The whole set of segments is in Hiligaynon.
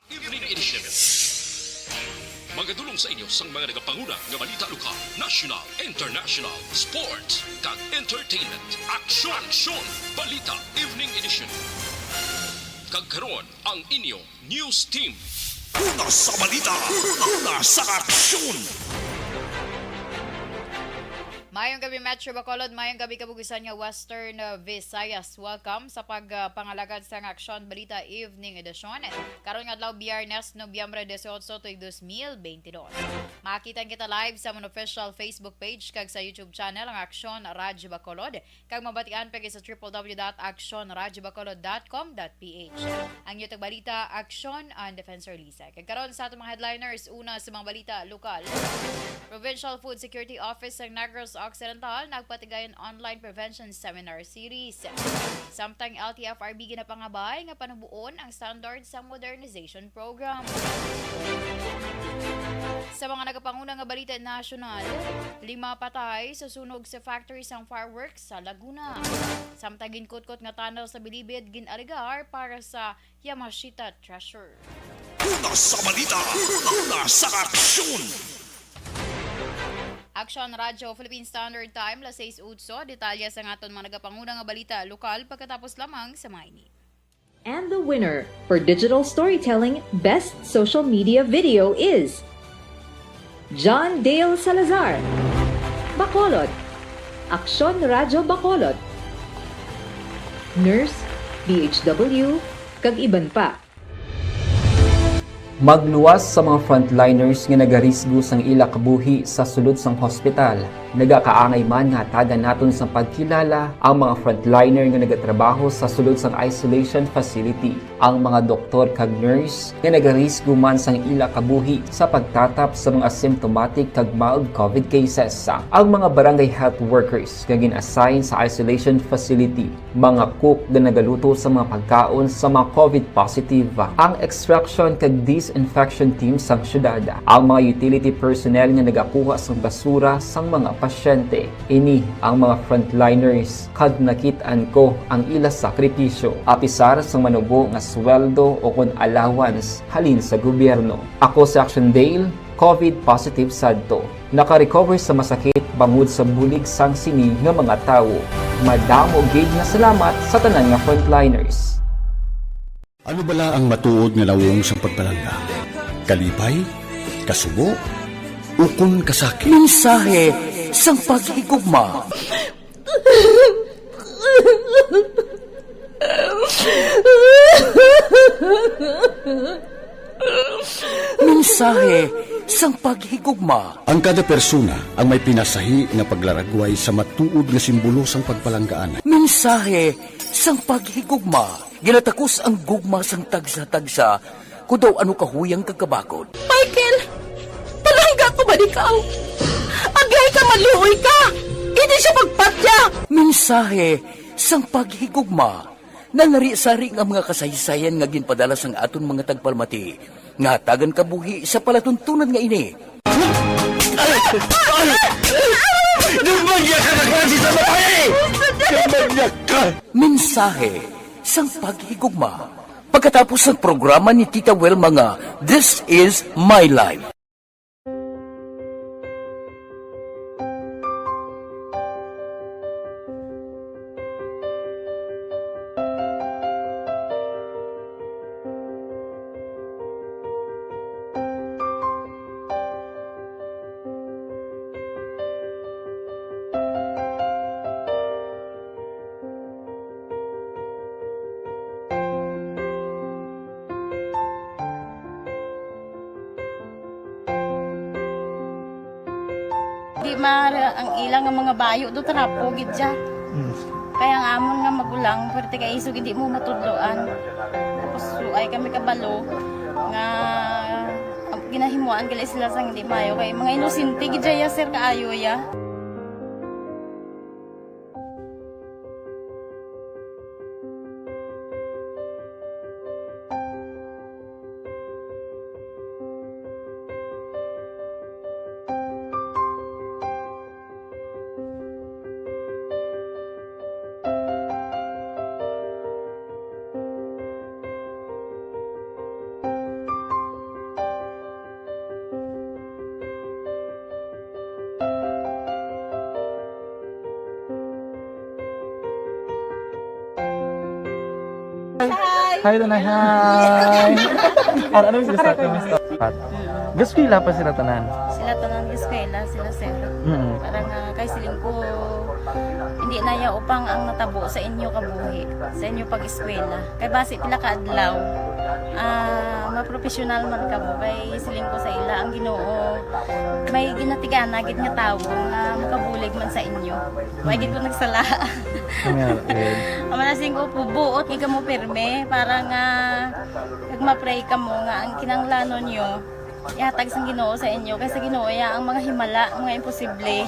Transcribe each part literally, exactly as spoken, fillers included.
Evening Edition. Magadulong sa inyo sang mga nagapanguna nga balita lokal, national, international, sports, kag entertainment. Aksyon! Aksyon! Balita Evening Edition. Kag karon, ang inyo news team. Una sa balita, una sa aksyon. Mayong gabi, Metro Bacolod. Mayong gabi, kabugisan nga Western, uh, Visayas. Welcome sa pag, uh, pangalagad sang Aksyon Balita Evening Edition. Karon nga adlaw, Biyernes, Nobyembre dieciocho, tuig dos mil bentidós. Makakita kita live sa amon official Facebook page kag sa YouTube channel, ang Aksyon Radyo Bacolod. Kag mabatian pa gid sa triple W dot aksyon radyo bacolod dot com dot P H. Ang inyo tagbalita, Aksyon, ang Defensor Lisa. Kag karon sa atong mga headliners, una sa mga balita lokal. Provincial Food Security Office sa Negros Occidental nagpatigayon online prevention seminar series. Samtang L T F R B ginapangabay nga panuboon ang standard sa modernization program. Sa mga nagapanguna nga balita nasyonal, lima patay sa sunog sa factory sang fireworks sa Laguna. Samtang ginkutkot nga tunnel sa Bilibid gin-alegar para sa Yamashita Treasure. Una sa balita, una sa aksyon. Aksyon Radyo Philippine Standard Time, las seis utso. Detalye sa aton mga nagapanguna nga balita lokal pagkatapos lamang sa mga ini. And the winner for digital storytelling best social media video is John Dale Salazar, Bacolod, Aksyon Radyo Bacolod, Nurse, D H W, kag iban pa. Magluwas sa mga frontliners nga nagarisgo sang ila kabuhi sa sulod sang hospital. Nagakaangay man nga hatagan naton sang pagkilala ang mga frontliner nga nagatrabaho sa sulod sang isolation facility, ang mga doktor kag nurse nga nagarisgo man sang ila kabuhi sa pagtatap sa mga asymptomatic kag mild covid cases, ang mga barangay health workers nga gin-assign sa isolation facility, mga cook nga nagaluto sa mga pagkaon sa mga covid positive, ang extraction kag disinfection team sang syudad, ang mga utility personnel nga nagakuha sang basura sang mga pasyente. Ini ang mga frontliners, kag nakit-an ko ang ila sakripisyo, apisar sang manubo nga sweldo o kon allowance halin sa gobyerno. Ako si Action Dale, covid positive sadto. Naka-recover sa masakit bangod sa bulig sang sini nga mga tawo. Madamo gid nga salamat sa tanan nga frontliners. Ano bala ang matuod nga nawong sang pagpalangga? Kalipay? Kasubo? Ukon kasakit? Mensahe sang paghigugma. Mensahe sang paghigugma. Ang kada persona ang may pinasahi nga paglaragway sa matuod nga simbolo sang pagpalanggaan. Mensahe sang paghigugma. Ginatakos ang gugma sang tagsa-tagsa, kon daw ano kahuyang kag kabakod. Michael, palangga ko man ikaw. Agay ka, maluoy ka. Hindi siya magpatya. Mensahe sang paghigugma. Nalari-sari nga mga kasaysayan nga ginpadala sang aton mga tagpalamati nga hatagan kabuhi sa palatuntunan nga ini. Nagmanyag ka na klase sa babae! Nagmanyag ka! Mensahe sang paghigugma. Pagkatapos sang programa ni Tita Wilma nga This Is My Life. Di mara ang ila nga mga bayo do, trapo gid siya. Mm. Kaya ang amon nga magulang, pwerte kay isog hindi mo matudloan. Tapos suay kami kabalo nga ginahimuan gali sila sang hindi maayo kay mga inosente gid siya, sir, kaayo ya. Hi, Tanay. Hi. Ano, ano yung gusto? Kamusta? Gaskwela pa sila tanan. Sila tanan gaskwela, sila sir. Mm. Parang, ah, kay siling ko, hindi na ya upang ang natabo sa inyo kabuhi, sa inyo pag-eskwela. Kay basi pila ka adlaw, ah, mapropesyonal man kamo. Kay siling ko sa ila, ang Ginoo may ginatigana gid nga tawo nga makabulig man sa inyo. Wa gid ko nagsala. Nga, eh. Ang mga singko po, buot nga kamo pirme para nga kag ma-pray kamo nga ang kinahanglanon nyo ihatag sang Ginoo sa inyo, kay sa Ginoo ya ang mga himala, mga imposible.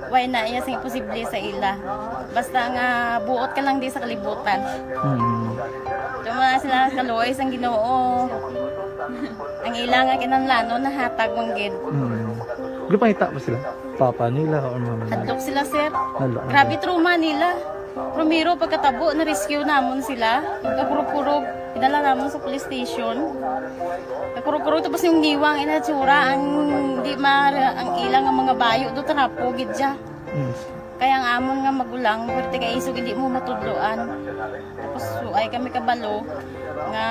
Way na iya sing imposible sa ila. Basta nga buot ka lang di sa kalibutan. Mm. Tuma sila kaluoy sang Ginoo. Ang ila nga kinahanglanon nahatag man gid. Mm. Gipangita ba sila? Papa nila or mama nila? Hadlok sila, sir. Hadlok. Grabe trauma nila. Primero, pagkatabo, na-rescue namon sila. Nagkakurog-kurog, idala namon sa police station. Nagkurog-kurog, tapos yung niwang inatsura, ang di ma-, ang ilang nga mga bayo, do trapo, gid siya. Yes. Kaya ang amon nga magulang, pwerte kay isog, hindi mo matudloan. Tapos, so, ay kami kabalo nga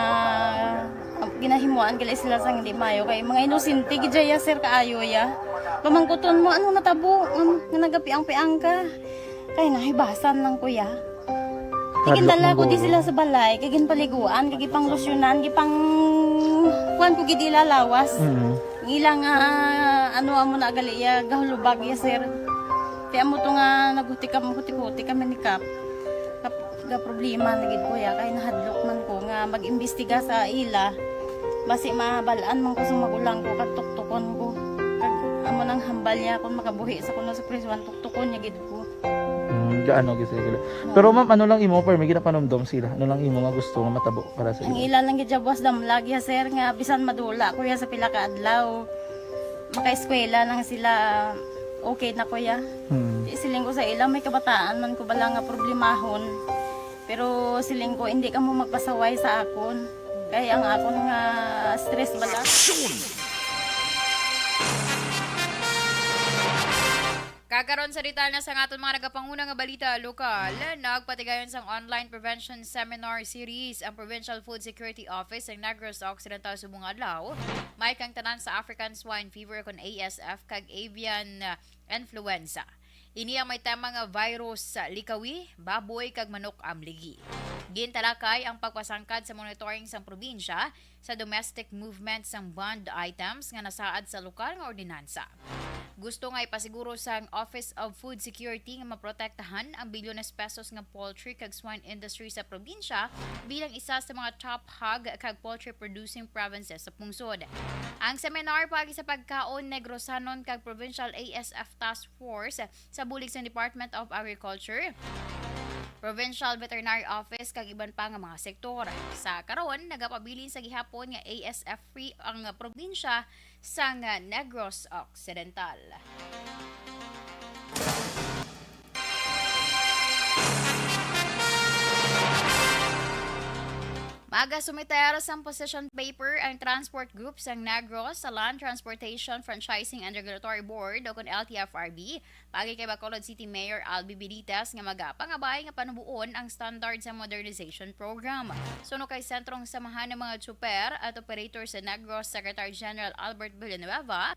ginahimuan gali sila sang hindi mayo. Kay mga inosente gid ya, sir, kaayo ya. Pamangkuton mo, ano natabo? Nga, nga nagapiang-piang ka? Kay nahibasan lang, kuya. Hadlok gindala ko di sila sa balay, kay ginpaliguan, kay gipanglusyonan, gipang kuan ko gid ila lawas. Mm. Ang ila nga, ano, amo na gali ya, gahulubag ya, sir. Kaya mo to nga naghuti ka, huti-huti kami ni Kap. Kap, ga problema na gid ko ya, kay nahadlok man ko nga mag-imbestiga sa ila. Basi mabal-an man ko sa magulang ko, kag tuktukon ko. Kag amo nang hambal niya kung makabuhi sa kuno sa prisuan, tuktukon niya gid ko. Mm, gaano gid sila? Pero ma'am, ano lang imo, permi ginapanumdom sila? Ano lang imo nga gusto nga matabo para sa Ang ila? Ila lang gid siya buwas damlag ya, sir, nga bisan madula ko ya sa pila ka adlaw, makaeskwela lang sila, okay na ko ya. Hmm. Di siling ko sa ila, may kabataan man ko bala nga problemahon. Pero siling ko, hindi ka mo magpasaway sa akon. Kay ang akon nga stress bala. Kakaron sa detalye sa aton mga nagapanguna nga balita lokal, nagpatigayon sang online prevention seminar series ang Provincial Food Security Office sa Negros Occidental subong adlaw, may kang tanan sa African Swine Fever kon A S F kag avian, uh, influenza. Ini ang may tema nga virus sa likawi, baboy kag manok amligi. Gintalakay ang pagpasangkad sa monitoring sang probinsya sa domestic movement sang banned items nga nasaad sa lokal nga ordinansa. Gusto nga ipasiguro sang Office of Food Security nga maprotektahan ang bilyones pesos nga poultry kag swine industry sa probinsya bilang isa sa mga top hog kag poultry producing provinces sa pungsod. Ang seminar paagi sa pagkaon Negrosanon kag Provincial A S F Task Force sa bulig sa Department of Agriculture, Provincial Veterinary Office kag iban pa nga mga sektor. Sa karon, nagapabilin sa gihapon nga A S F free ang probinsya sang Negros Occidental. Magasumiter sang position paper ang transport group sang Negros sa Land Transportation Franchising and Regulatory Board o kon L T F R B, paagi kay Bacolod City Mayor Albi Benitez nga magapangabay nga panubuon ang standard sa modernization program. Suno kay Sentrong Samahan ng mga Tsuper at Operator sa Negros Secretary General Albert Villanueva,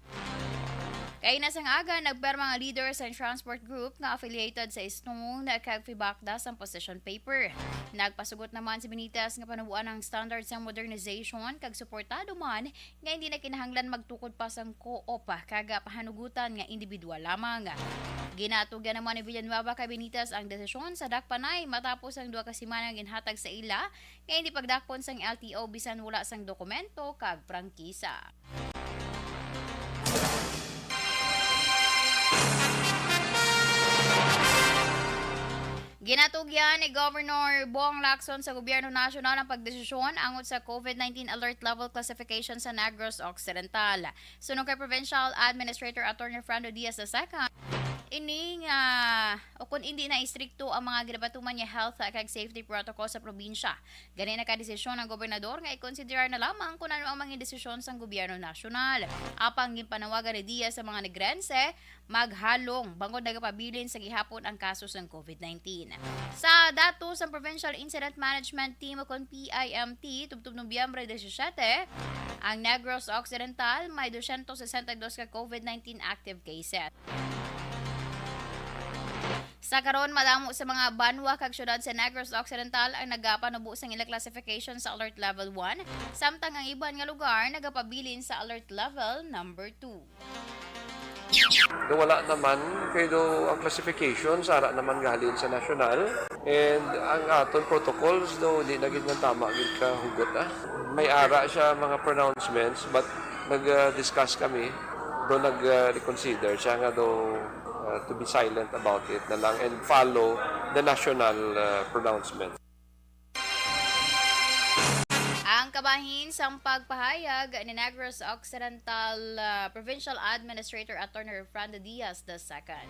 kay na sang aga nagpirma nga leader sa transport group nga affiliated sa Stone kag Fibacdas ang position paper. Nagpasugot naman si Benitez nga panubuan ang standard sa modernization kag suportado man nga hindi na kinahanglan magtukod pa sang co-op kag pahanugutan nga individual lamang. Ginatugyan naman ni Villanueva kay Benitez ang desisyon sa dakpanay matapos ang duha ka semana nga ginhatag sa ila nga hindi pagdakpon sang L T O bisan wala sang dokumento kag prangkisa. Ginatugyan ni Governor Bong Lacson sa gobyerno nasyonal ang pagdesisyon angot sa COVID nineteen alert level classification sa Negros Occidental. Suno kay Provincial Administrator Attorney Fernando Diaz the second, Ini nga, o kung hindi na istrikto ang mga ginapatuman nga health kag safety protocol sa probinsya, gani nakadesisyon ang gobernador nga ikonsiderar na lamang kung ano ang mga desisyon sang gobyerno nasyonal. Apang ginpanawagan ni Diaz sa mga Negrense maghalong bangod nagapabilin sa gihapon ang kaso sang covid nineteen. Sa datos sang Provincial Incident Management Team o kon P I M T, tubtob Nobyembre disisiete, ang Negros Occidental may dosyentos sesenta y dos ka covid nineteen active cases. Sa karon, madamo sa mga banwa kag syudad sa Negros Occidental ang nagapanubo sang ila classification sa Alert Level one, samtang ang iban nga lugar nagapabilin sa Alert Level number two. Do wala naman, kay do ang classification sa ara naman gahalin sa national, and ang aton protocols do di na gid nga tama gid ka hugot, ah. May ara siya mga pronouncements, but nag-discuss kami, do nag-reconsider siya nga do, ah, to be silent about it na lang and follow the national, ah, pronouncement. Ang kabahin sang pagpahayag ni Negros Occidental, ah, Provincial Administrator Attorney Refrando Diaz the second.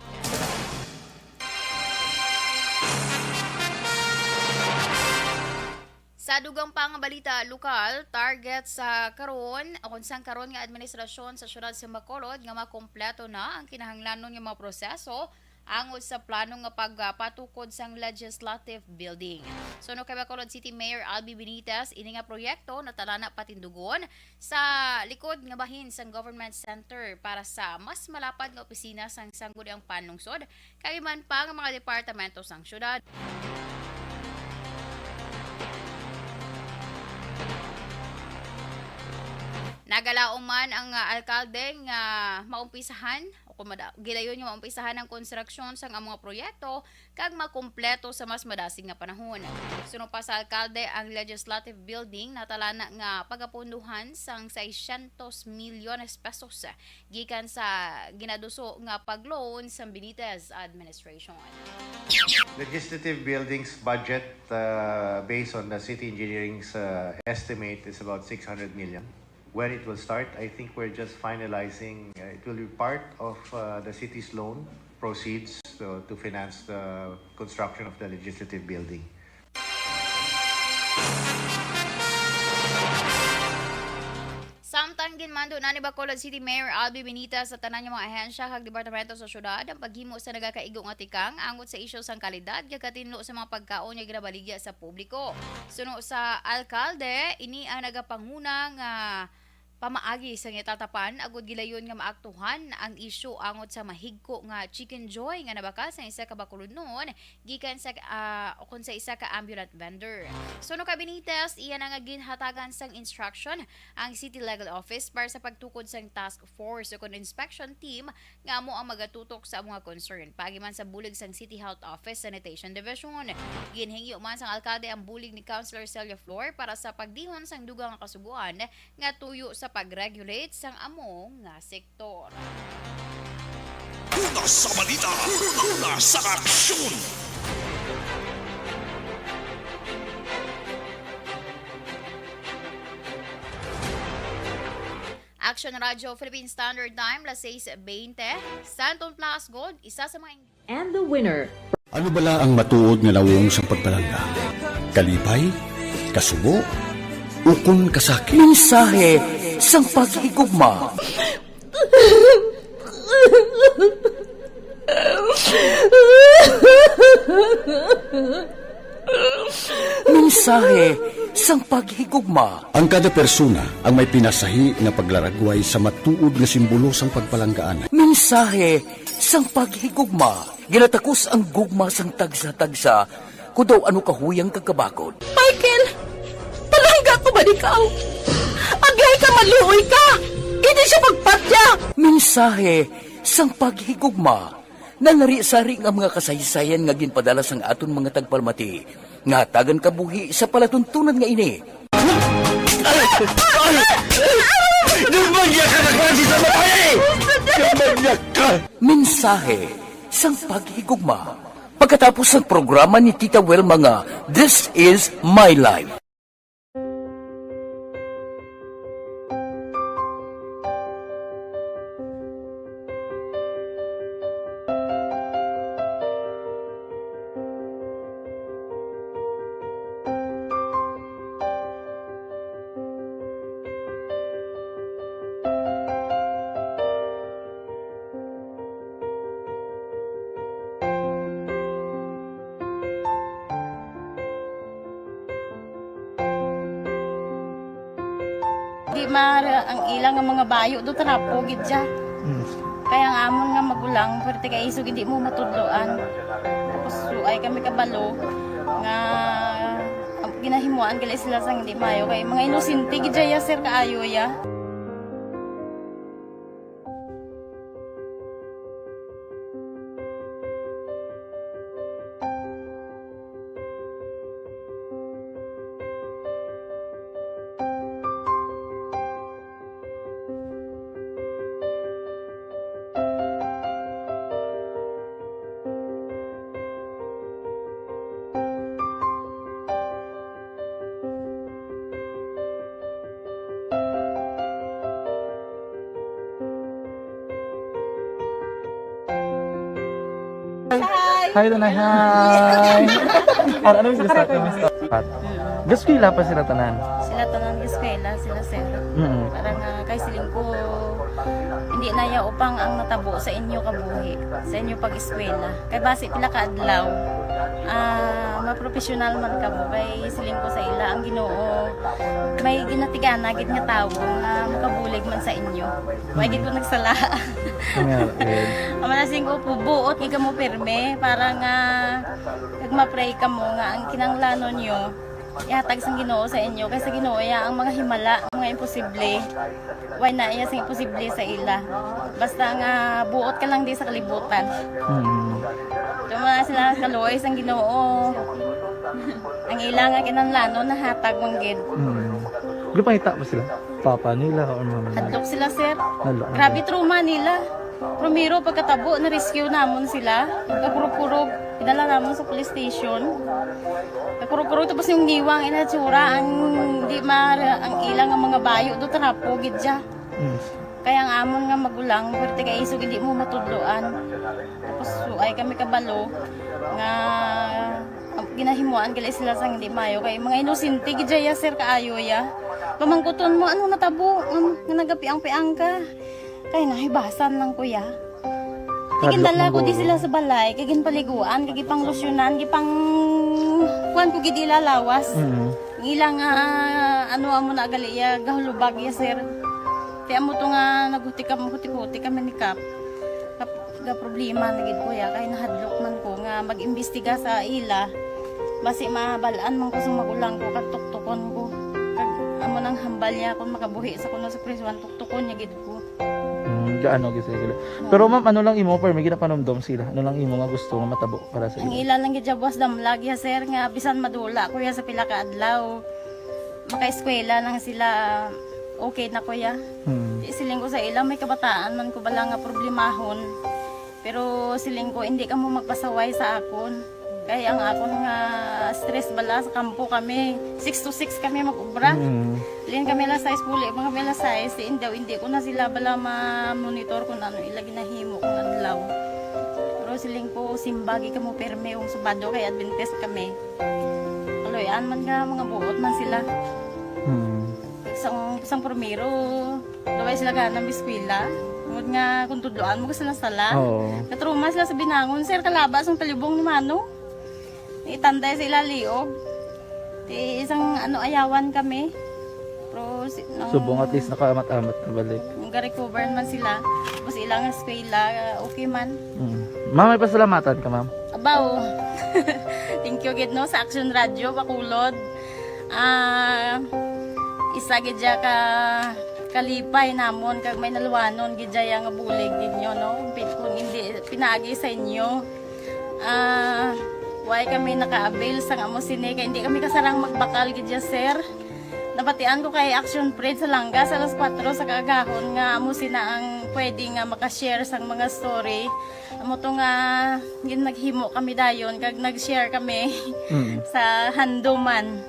Sa dugang pa nga balita lokal, target sa karon, o kung sang karon nga administrasyon sa siyudad sa Bacolod nga makompleto na ang kinahanglanon nga mga proseso angod sa plano nga pagpatukod sang Legislative Building. Suno kay Bacolod City Mayor Albi Benitez, ini nga proyekto natalana patindugon sa likod nga bahin sang Government Center para sa mas malapad nga opisina sang Sangguniang Panlungsod kag iban pa nga mga departamento sang syudad. Nagalaom man ang, ah, alkalde nga maumpisahan o kung mada-, gilayon nga maumpisahan ang konstruksyon sang amo nga proyekto kag makumpleto sa mas madasig nga panahon. Suno pa sa alkalde, ang Legislative Building natalana nga pagapunduhan sang seiscientos milyones pesos gikan sa ginaduso nga pag-loan sang Benitez administration. Legislative Building's budget, uh, based on the city engineering's, uh, estimate, is about six hundred million. When it will start, I think we're just finalizing. Uh, it will be part of, uh, the city's loan proceeds to, to finance the construction of the legislative building. Samtang ginmando na ni Bacolod City Mayor Albi Benitez sa tanan nga mga ahensya kag departamento sa syudad ang paghimo sa nagakaigo nga tikang angot sa isyu sang kalidad kag katinlo sa mga pagkaon nga ginabaligya sa publiko. Suno sa alkalde, ini ang nagapanguna nga pamaagi sa ginatatapan agud gilayon nga maaktuhan ang isyu angot sa mahigko nga Chicken Joy nga nabakal sa isa ka Bacolodnon gikan sa, ah, ukon sa isa ka ambulant vendor. Suno kay Benitez, iya na nga ginhatagan sang instruction ang City Legal Office para sa pagtukod sang task force ukon inspection team nga amo ang magatutok sa amo nga concern. Paagi man sa bulig sang City Health Office Sanitation Division, ginhingyo man sang alkalde ang bulig ni Councilor Celia Flor para sa pagdihon sang dugang nga kasugoan nga tuyo sa pag-regulate sang amo nga sektor. Una sa balita, una sa aksyon. Action Radio Philippine Standard Time, las seis veinte. Santon Plus Gold, isa sa mga And the winner. Ano bala ang matuod nga nawong sang pagpalangga? Kalipay? Kasubo? Ukon kasakit? Mensahe sang paghigugma. Mensahe sang paghigugma. Ang kada persona ang may pinasahi nga paglaragway sa matuod nga simbolo sang pagpalanggaan. Mensahe sang paghigugma. Ginatakos ang gugma sang tagsa-tagsa, kun daw ano kahuyang kag kabakod. Michael, palangga ko ba ikaw? Aglay ka, maluoy ka! Hindi siya pagpatya! Mensahe sang paghigugma. Nalarisari nga mga kasaysayan nga ginpadala sang aton mga tagpalamati nga hatagan kabuhi sa palatuntunan nga ini. Nagmanya ka na klase sa babae! Nagmanya ka! Mensahe sang paghigugma. Pagkatapos sang programa ni Tita Wilma nga This Is My Life. Mara ang ila nga mga bayo do trapo gid siya. Mm. Kaya ang amon nga magulang, pwerte kay isog hindi mo matudloan. Tapos, so, ay kami kabalo nga, ang ginahimuan gali sila sang hindi maayo. Kay mga inosente gid siya, sir, kaayo ya. Hi! Hi, Tanay. Hi! Ar-, ano yung gusto? Ano yung gusto? Gaskwela pa sila tanan? Sila tanan, gaskwela, sila sir. Mm. Parang, ah, kay siling ko, hindi na ya upang ang natabo sa inyo kabuhi, sa inyo pag-eskwela. Kay basi pila ka adlaw, ah, mapropesyonal man kamo. Kay siling ko sa ila, ang Ginoo may ginatigana gid nga tawo nga makabulig man sa inyo. Wa gid ko nagsala. Nga, eh. Ang mga singko po, buot gid kamo pirme para nga kag ma-pray kamo nga ang kinahanglanon nyo ihatag sang Ginoo sa inyo, kay sa Ginoo ya ang mga himala, ang mga imposible. Wala na iya sing imposible sa ila. Basta nga buot ka lang di sa kalibutan. Mm. Yung mga sila kaluoy sang Ginoo. Ang ila nga kinahanglanon nahatag man gid. Mm. Gipangita ba sila? Papa nila or mama nila? Hadlok sila, sir. Hadlok. Grabe trauma nila. Primero, pagkatabo, na-rescue namon sila. Kakurog-kurog, pinala namon sa police station. Kakurog-kurog, tapos yung niwang inatsura, ang di ma-, ang ilang nga mga bayo do trapo gid siya. Mm. Kaya ang amon nga magulang, pwerte kay isog hindi mo matudloan. Tapos, so, ay kami kabalo nga ang ginahimuan gali sila sang hindi maayo. Kay mga inosente gid ya, sir, kaayo ya. Pamangkuton mo, ano natabo? Nga, nga nagapiang-piang ka? Kay nahibasan lang, kuya. Hadlok. Tigindala ko di sila sa balay, kay ginpaliguan, kay gipanglusyonan, gipang kuan ko gid ila lawas. Mm. Ang ila nga, ano, amo na gali ya, gahulubag ya, sir. Kay amo to nga naghuti kam-, huti-huti kami ni Kap. Kap-, ga problema na gid, kuya, kay nahadlok man ko nga mag-imbestiga sa ila. Basi mabal-an man ko sa magulang ko, kag tuktukon ko. Kag amo nang hambal niya kung makabuhi sa kuno sa prisuan, tuktukon niya gid ko. Mm, gaano gid sila. Oo. Pero ma'am, ano lang imo, permi ginapanumdom sila? Ano lang imo nga gusto nga matabo para sa ila? Ang ila lang gid siya buwas damlag ya, sir, nga bisan madula ko ya sa pila ka adlaw, makaeskwela lang sila, okay na ko ya. Hmm. Di siling ko sa ila, may kabataan man ko bala nga problemahon. Pero siling ko, hindi kamo magpasaway sa akon. Kay ang akon nga stress bala sa kampo kami, six to six kami mag-ubra. Mm. Lin kami alas sais, puli man kami alas sais, si indaw, hindi ko na sila bala ma-monitor kung ano ila ginahimo kung adlaw. Pero siling ko, simbagi kamo perme kung Sabado kay Adventist kami. Kaloy-an man nga, mga buot man sila. Mm. Sang, sang primero, Daway sila gana mag-eskwela. Tungod nga kung tudloan mo, gusto na sala. Oo. Natrauma sila sa binangon, sir, kalaba sang talibong ni Mano. Itanday sa ila liog. Ti isang, ano, ayawan kami. Pero si, nung Subong at least nakaamat-amat na balik. Nung ga-recover man sila, tapos ilang eskwela, okay man. Mm. Ma'am, may pasalamatan ka, ma'am? Abaw. Thank you gid, no, sa Action Radio Bacolod. Ah, isa gid siya ka kalipay namon kag may naluwanon gid siya nga bulig gid nyo, no? Pi-, kung hindi pinaagi sa inyo, ah, way kami naka-avail sang amo sini kay hindi kami kasarang magbakal gid siya, sir. Nabatian ko kay Action Fred sa Langga sa alas kuwatro sa kaagahon nga amo sina ang pwede nga maka-share sang mga story. Amo to nga gin-, naghimo kami dayon kag nag-share kami Mm. sa handuman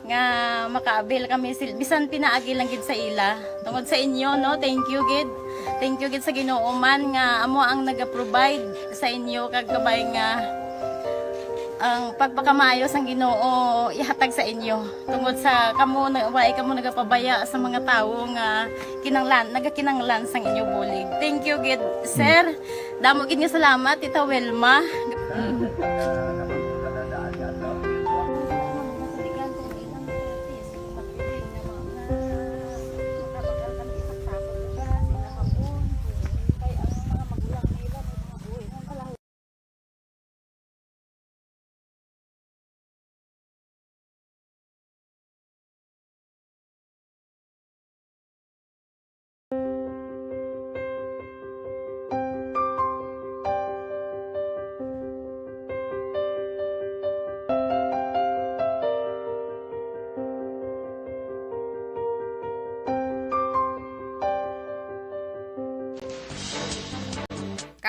nga maka-avail kami sil-, bisan pinaagi lang gid sa ila. Tungod sa inyo, no, thank you gid. Thank you gid sa Ginoo man nga amo ang naga-provide sa inyo kag kabay nga ang pagpakamaayo sang Ginoo ihatag sa inyo. Tungod sa kamo na, way kamo nagapabaya sa mga tawo nga kinanglan, nagakinanglan sang inyo bulig. Thank you gid, sir. Damo gid nga salamat, Tita Wilma.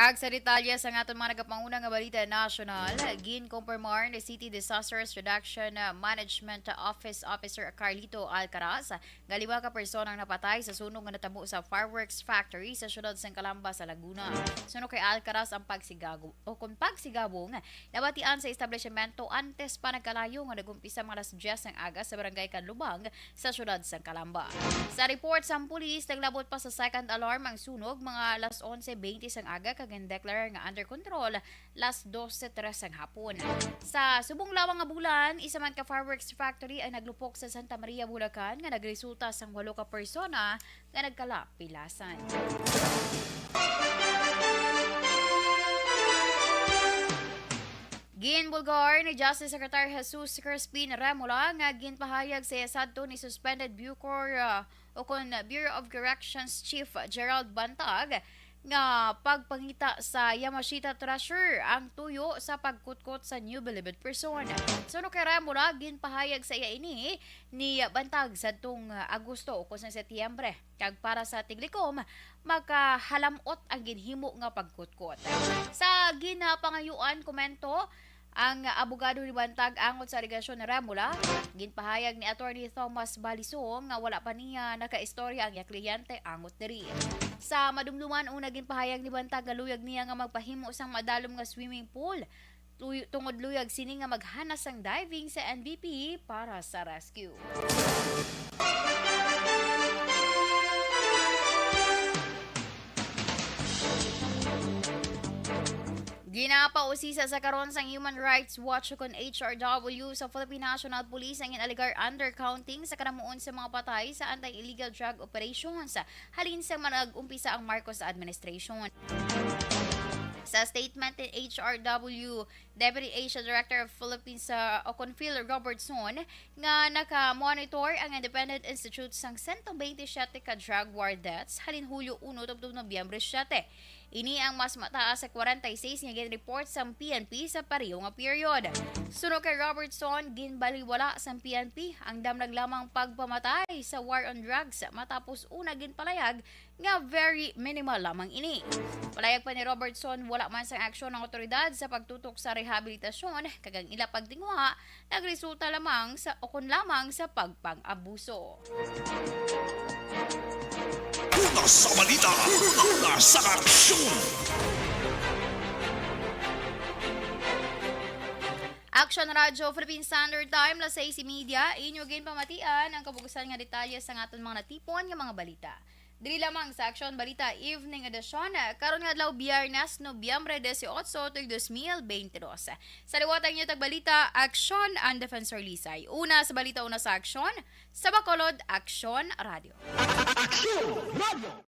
Ag sa detalye sa aton mga nagapanguna nga balita nasyonal, ginkumpirmar ni City Disasters Reduction Management Office Officer Carlito Alcaraz nga lima ka persona ang napatay sa sunog nga natabo sa fireworks factory sa siyudad sang Calamba sa Laguna. Suno kay Alcaraz ang pagsigabo o kung pagsigabong nabatian sa establishmento antes pa nagkalayo nga nag-umpisa mga alas diyes sang aga sa barangay Canlubang sa siyudad sang Calamba. Sa report sang pulis, naglabot pa sa second alarm ang sunog mga alas onse bente sang aga kag gindeklarar nga under control las dose tres sang hapon. Sa subong lamang nga bulan, isa man ka fireworks factory ang naglupok sa Santa Maria, Bulacan nga nagresulta sang walo ka persona nga nagkalapilasan. Ginbulgar ni Justice Secretary Jesus Crispin Remola nga ginpahayag sa iya sadto ni suspended Bucor, ah, o kon Bureau of Corrections Chief Gerald Bantag nga pagpangita sa Yamashita Treasurer ang tuyo sa pagkutkot sa New Bilibid Prison. Suno kay Remola, ginpahayag sa iya ini ni Bantag sadtong Agosto o kon sa Setyembre, kag para sa tiglikom, makahalam-ot ang ginhimo nga pagkutkot. Sa ginapangayuan komento, ang abogado ni Bantag angot sa alegasyon ni Remola, ginpahayag ni Attorney Thomas Balisong nga wala pa niya nakaistorya ang iya kliyente angot diri. Sa madumduman, una ginpahayag ni Bantag nga luyag niya nga magpahimo sang madalom nga swimming pool, tuy-, tungod luyag sini nga maghanas sang diving sa N B P para sa rescue. Ginapausisa sa karon sang Human Rights Watch ukon H R W sa Philippine National Police ang inalegar undercounting sa kanamuon sa mga patay sa anti-illegal drug operations halin sa nag-umpisa ang Marcos administration. Sa statement ni H R W Deputy Asia Director of Philippines sa Oconphil Robertson, nga naka-monitor ang Independent Institute sang sento bente siyete ka drug war deaths halin Hulyo uno tubtob Nobyembre siyete. Ini ang mas mataas sa kwarenta y seis nga gin-report sang P N P sa pareho nga period. Suno kay Robertson, ginbaliwala sang P N P ang damlag lamang pagpamatay sa war on drugs matapos una ginpalayag nga very minimal lamang ini. Palayag pa ni Robertson, wala man sang aksyon ang awtoridad sa pagtutok sa rehabilitasyon, kag ang ila pagtinguha nagresulta lamang sa, o kon lamang sa pagpang-abuso. Una sa balita, una sa aksyon. Action Radio Philippine Standard Time, las sais y media, inyo ginpamatian ang kabugusan nga detalye sa aton mga natipon nga mga balita. Diri lamang sa Action Balita Evening Edition, karon nga adlaw, Biyernes, Nobyembre dieciocho, tuig dos mil bente dos. Sa liwat ang inyo tagbalita, Action and Defensor Lisay. Una sa balita, una sa aksyon, sa Bacolod, Action Radio. Action Radio.